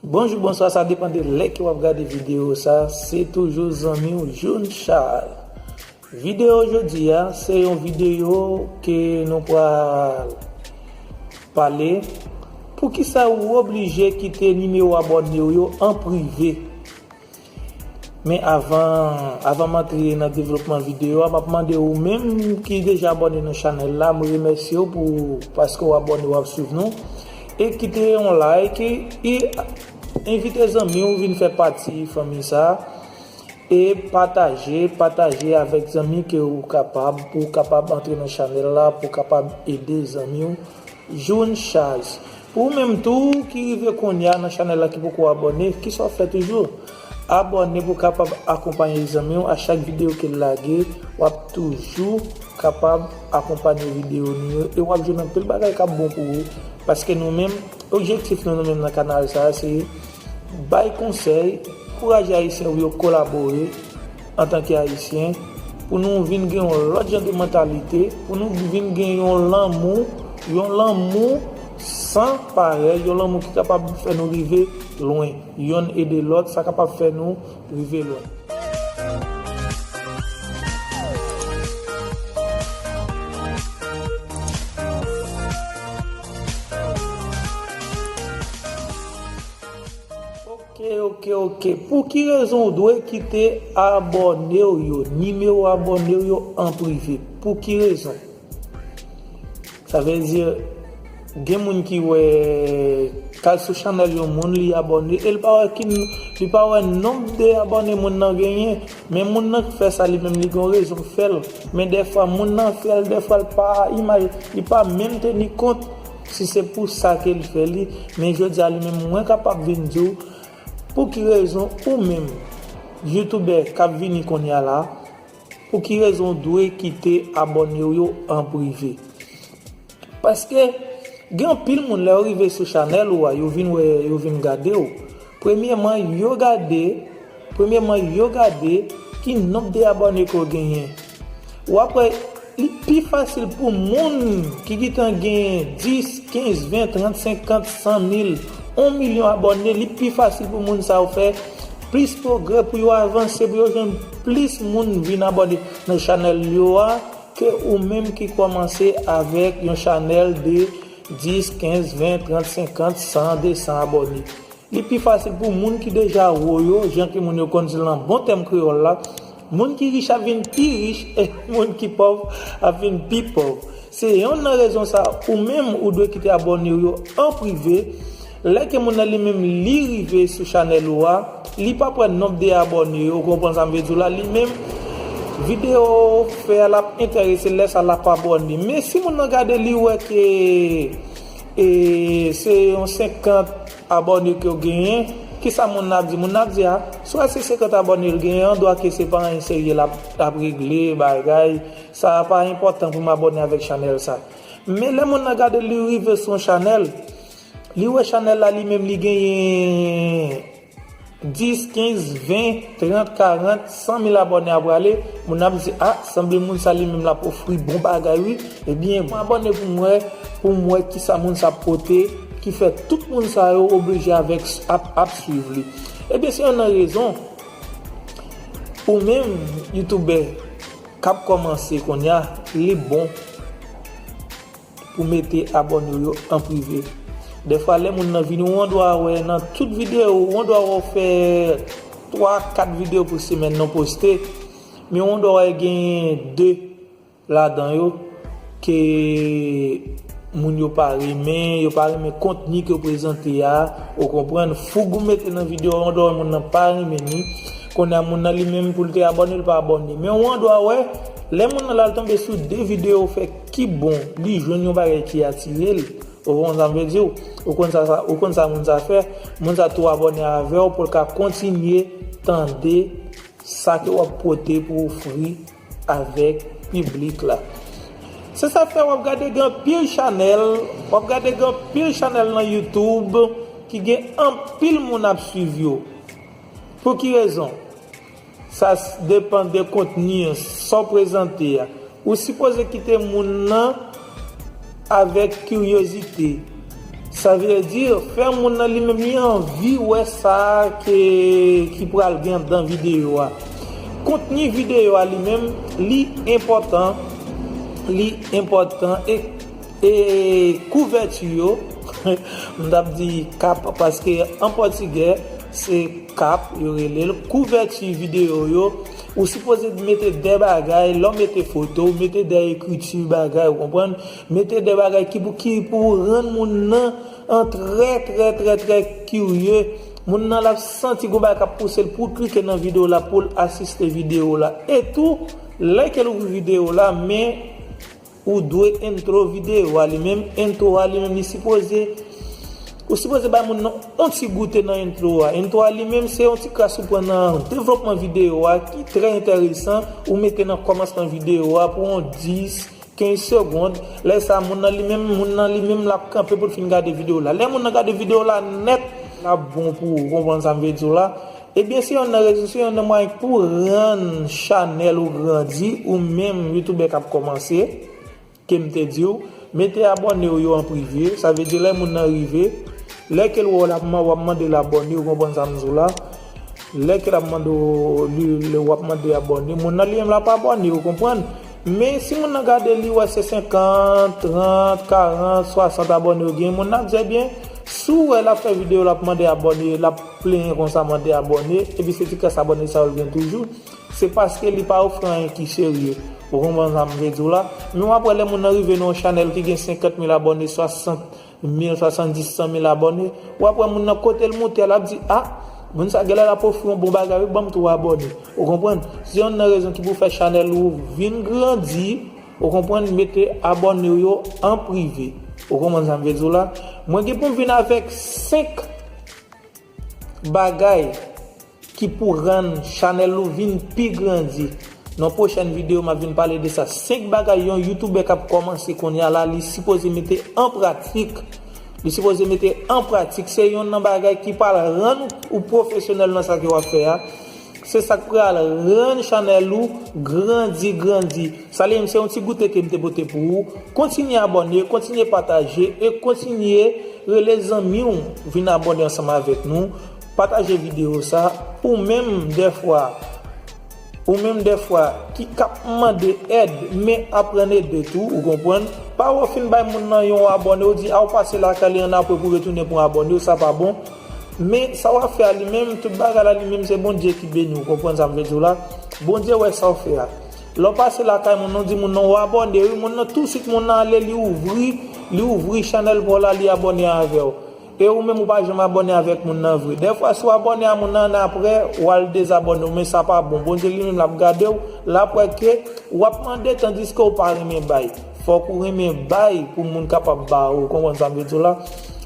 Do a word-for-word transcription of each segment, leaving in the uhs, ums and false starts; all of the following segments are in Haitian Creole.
Bonjou, bonswa, sa depann de lè ke w ap gade videyo sa. Se toujou zanmi w June Charles. Videyo jodi a, se yon videyo ke nou pral pale. Poukisa ou oblije kite nimewo abòne w yo an prive? Men avan, avan m antre nan devlopman videyo a, m ap mande ou menm ki deja abòne nan chanèl la, m remèsye w pou, paske w abòne, w ap swiv nou. E kite yon like, e, e envite zanmi w vin fè pati fanmi sa. E pataje, pataje avèk zanmi ke ou kapab, pou w kapab antre nan chanèl la, pou w kapab ede zanmi w June Charles. Pou ou menm tou ki rive kounye a nan chanèl la ki poko abòne, kisa w fè toujou? Abòne pou w kapab akonpanye zanmi w a chak videyo ke l lage. W ap toujou kapab akonpanye videyo nou yo e w ap jwenn anpil bagay k ap bon pou ou. Paske nou menm, objektif nou, nou menm nan kanal sa a, se bay konsèy, ankouraje Ayisyen pou yo kolabore antanke Ayisyen, pou nou vin gen yon lòt jan de mantalite, pou nou vin gen yon lanmou, yon lanmou san parèy, yon lanmou ki kapab fè nou rive lwen. Yonn ede lòt, sa kapab fè nou rive lwen. Ok, ok, ok. Pou ki rezon ou dwe kite abòne w yo, nimewo abòne w yo an prive? Pou ki rezon? Sa vle di, gen moun ki wè, k al sou chanèl yon moun, li abòne, e li pa wè ki, li pa wè nonb de abòne moun nan genyen. Men moun nan k fè sa li menm, li gen yon rezon k fè l. Men dèfwa moun nan fè l, dèfwa l pa imaj, li pa menm teni kont si se pou sa ke l fè li. Men jodi a li menm, mwen kapab vin di w pou ki rezon ou menm, youtubè k ap vini kounye a la, pou ki rezon w dwe kite abòne w yo an prive. Paske gen anpil moun, lè yo rive sou chanèl ou a, yo vin wè, yo vin gade w. Premyèman, yo gade, premyèman, yo gade ki nonb de abòne ke w genyen. W ap wè, li pi fasil pou moun ki gentan gen dis, kenz, ven, trant, senkant, san mil, yon milyon abòne, li pi fasil pou moun sa yo fè plis pwogrè, pou yo avanse, pou yo jwenn plis moun vin abòne nan chanèl yo a, ke ou menm ki kòmanse avèk yon chanèl de dis, kenz, ven, trant, senkant, san, desan abòne. Li pi fasil pou moun ki deja wo yo, jan ke moun yo konn di l nan bon tèm kreyòl la, moun ki rich ap vin pi rich e moun ki pòv ap vin pi pòv. Se yonn nan rezon sa, ou menm ou dwe kite abòne w yo an prive. Lè ke moun nan li menm li rive sou chanèl ou a, li p ap wè nonb de abòne yo, ou konprann sa m vle di w la, li menm videyo ou fè a l ap enterese l, lè sa l ap abòne. Men si moun nan gade li wè ke e se yon senkant abòne ke w genyen, kisa moun nan ap di? Moun nan ap di, a, swa se senkant abòne l genyen, andwa ke se pa anyen serye l ap, ap regle, bagay, sa pa enpòtan pou m abòne avèk chanèl sa. Men lè moun nan gade li rive sou yon chanèl, li wè chanèl la li menm li genyen dis, kenz, ven, trant, karant, san mil abòne ap prale, moun ap di, a, sanble moun sa li menm l ap ofri bon bagay wi. Ebyen, mwen abòne pou m wè, pou m wè kisa moun sa ap pote, ki fè tout moun sa yo oblije avèk, ap, ap swiv li. Ebyen, se yonn nan rezon, ou menm, youtubè, k ap kòmanse kounye a, li bon pou mete abòne w yo an prive. Dèfwa, lè moun nan vini, ou andwa wè nan tout videyo, ou andwa wè w fè twa, kat videyo pou semèn nan poste, men ou andwa wè genyen de ladan yo ke moun yo pa renmen, yo pa renmen kontni ke w prezante a, ou konprann, foug ou mete nan videyo, ou andwa wè moun nan pa renmen li, kounye a moun nan li menm pou l te abòne, l pa abòne. Men ou andwa wè, lè moun nan la l tonbe sou de videyo w fè ki bon, li jwenn yon bagay ki atire l. Ou konn sa m vle di w? Ou konn sa, sa, ou konn sa moun sa fè? Moun sa tou abòne avè w pou l ka kontinye tande sa ke w ap pote pou ofri avèk piblik la. Se sa fè w ap gade gen anpil chanèl, w ap gade gen anpil chanèl nan YouTube ki gen anpil moun ap swiv yo. Pou ki rezon? Sa s-, depann de kontni an, sa w prezante a. Ou sipoze kite moun nan avèk kiryozite. Sa vle di, fè moun nan li menm li anvi wè sa ke, ki pral gen anndan videyo a. Kontni videyo a li menm, li enpòtan, li enpòtan e, e kouvèti yo, m t ap di kap, paske an pòtigè, se kap, yo rele l, kouvèti videyo yo, ou sipoze mete de bagay, lè w mete foto, ou mete de ekriti bagay, ou konprann? Mete de bagay ki pou, ki pou rann moun nan an trè, trè, trè, trè kirye. Moun nan l ap santi gon bagay k ap pouse l pou l klike nan videyo la, pou l asiste videyo la. E tou, lè ke l ouvri videyo la, men ou dwe entwo videyo a li menm. Entwo a li menm, li sipoze, ou sipoze bay moun nan yon ti goute nan entwo a. Entwo a li menm, se yon ti kras ou pran nan devlopman videyo a, ki trè enteresan, ou mete nan kòmansman videyo a pou yon dis, kenz segonn. Lè sa, moun nan li menm, moun nan li menm, l ap kanpe pou l fin gade videyo la. Lè moun nan gade videyo la nèt, l ap bon pou ou, konprann sa m vle di w la? Ebyen, se yonn nan rezon, se yonn nan mwayen pou rann chanèl ou grandi, ou menm youtubè k ap kòmanse, ke m te di w, mete abòne w yo an prive, sa vle di lè moun nan rive, lè ke l wè w l ap man-, w ap mande l abòne, ou konprann sa m di w la? Lè ke l ap mande w, li, li, w ap mande abòne, moun nan li menm l ap abòne, ou konprann? Men si moun nan gade li wè se senkant, trant, karant, swasant abòne yo gen, moun nan ap di, ebyen, si w wè l ap fè videyo, l ap mande abòne, l ap plenyen konsa mande abòne, epi se ti kras abòne sa yo l gen toujou, se paske li pa ofri anyen ki serye. Ou konprann sa m vle di w la? Men w ap wè lè moun nan rive nan yon chanèl ki gen senkant mil abòne, swasant mil, swasanndis, san mil abòne, w ap wè moun nan kote l moute a, l ap di, a, moun sa genlè l ap ofri yon bon bagay, wi, ban m tou abòne. Ou konprann? Se yonn nan rezon ki pou fè chanèl ou vin grandi, ou konprann, mete abòne w yo an prive. Ou konprann sa m vle di w la? Mwen gen pou m vin avèk senk bagay ki pou rann chanèl ou vin pi grandi. Nan pwochèn videyo, m ap vin pale de sa. Senk bagay yon youtubè k ap kòmanse kounye a la, li sipoze mete an pratik. Li sipoze mete an pratik. Se yonn nan bagay ki pral rann ou pwofesyonèl nan sa ke w ap fè a. Se sa k pral rann chanèl ou grandi, grandi. Sa li menm se yon ti goute ke m te pote pou ou. Kontinye abòne, kontinye pataje e kontinye rele zanmi w vin abòne ansanm avèk nou. Pataje videyo sa. Ou menm dèfwa, ou menm dèfwa ki k ap mande èd, men aprann ede tou, ou konprann? Pa wè w fin bay moun nan yon abòne, ou di, a, w pase lakay li annapre pou retounen pou abòne w, sa pa bon. Men sa w ap fè a li menm, tout bagay la li menm, se Bondye ki beni w, konprann sa m vle di w la? Bondye wè sa w fè a. Lè w pase lakay moun nan, w di moun nan w abòne, wi, moun nan touswit, moun nan ale, li ouvri, li ouvri chanèl pa w la, li abòne avè w. E ou menm ou pa janm abòne avèk moun nan vre. Dèfwa, si w abòne a moun nan, annapre, w al dezabòne w, men sa pa bon. Bondye li menm l ap gade w, l ap wè ke w ap mande tandiske w pa renmen bay. Fòk ou renmen bay pou moun kapab ba ou, ou konprann sa m vle di w la?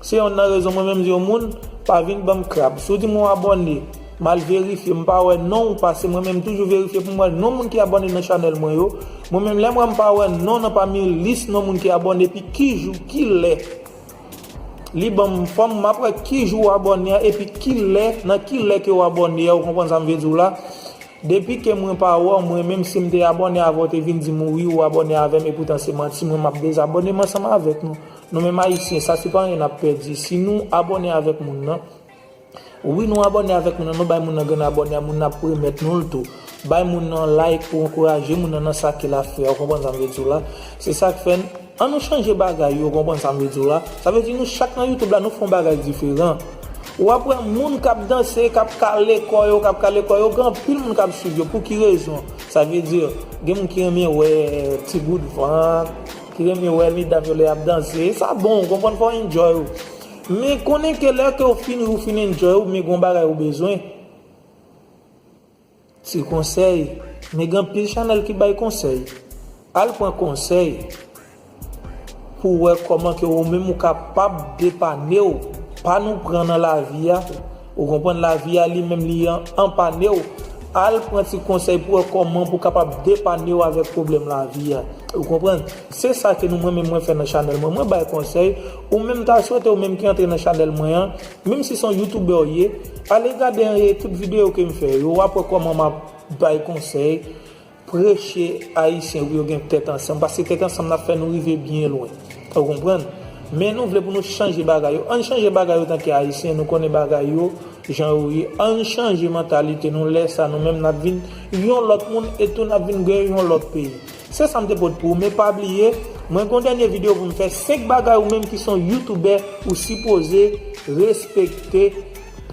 Se yonn nan rezon mwen menm di yon moun, pa vin ban m krab. Si w di m w abòne, m al verifye, m pa wè non w pase, mwen menm toujou verifye pou m wè non moun ki abòne nan chanèl mwen yo. Mwen menm lè m wè m pa wè non nan pami lis non moun ki abòne, epi ki jou, ki lè li ban m, fò m, m ap wè ki jou w abòne a, epi ki lè, nan ki lè ke w abòne a, ou konprann sa m vle di w la? Depi ke mwen pa wè w, mwen menm si m te abòne avè w, te vin di m wi, ou abòne avè m, epoutan se manti, mwen m ap dezabòne m ansanm avèk nou. Nou menm Ayisyen, sa se pa anyen n ap pèdi. Si nou abòne avèk moun nan, wi, nou abòne avèk moun nan, nou bay moun nan grenn abòne a, moun nan ap remèt nou l tou. Bay moun nan like pou ankouraje moun nan nan sa ke l ap fè a, ou konprann sa m vle di w la? Se sa k fè n, ann nou chanje bagay yo, ou konprann sa m vle di w la? Sa vle di nou chak nan YouTube la, nou fè yon bagay diferan. W ap wè moun k ap danse, k ap kale kò yo, k ap kale kò yo, gen anpil moun k ap swiv yo. Pou ki rezon? Sa vle di, gen moun ki renmen wè ti bout vant, ki renmen wè medam yo lè y ap danse. Sa bon, ou konprann, fò w enjoy ou. Men konnen ke lè ke w fin ri, w fin enjoy ou, men gen yon bagay ou bezwen. Ti konsèy, men gen anpil chanèl ki bay konsèy. Al pran konsèy pou w wè kòman ke ou menm ou kapab depane w. Pa nou pran nan lavi a. Ou konprann, lavi a li menm li an-, anpane w. Al pran ti konsèy pou w wè kòman pou w kapab depane w avèk pwoblèm lavi a. Ou konprann? Se sa ke nou, mwen menm mwen fè nan chanèl mwen. Mwen bay konsèy. Ou menm ta swete ou menm ki antre nan chanèl mwen an, menm si se yon youtubè w ye, ale gade, eh, tout videyo ke m fè yo, w ap wè kòman m ap bay konsèy, preche Ayisyen pou yo gen tèt ansanm, paske tèt ansanm n ap fè nou rive byen lwen. Ou konprann? Men nou vle pou nou chanje bagay yo. Ann chanje bagay yo tanke Ayisyen, nou konnen bagay yo jan yo ye. Ann chanje mantalite nou, lè sa nou menm n ap vin yon lòt moun e tou n ap vin gen yon lòt peyi. Se sa m te pot pou ou, men pa bliye, mwen gen yon dènye videyo pou m fè, senk bagay ou menm ki se yon youtubè ou sipoze respekte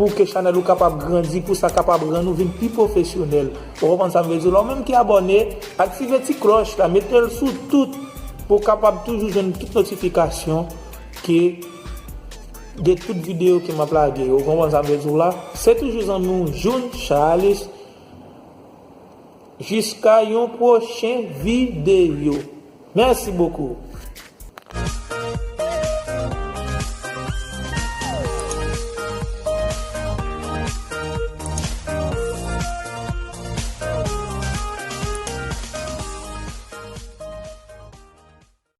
pou ke chanèl ou kapab grandi, pou sa kapab rann ou vin pi pwofesyonèl. Ou konprann sa m vle di w la? Ou menm ki abòne, aktive ti klòch la, mete l sou tout pou w kapab toujou jwenn tout notifikasyon ke de tout videyo ke m ap lage yo. Ou konprann sa m vle di w la? Se toujou zanmi w June Charles. Jiska yon pwochen videyo. Mèsi bokou.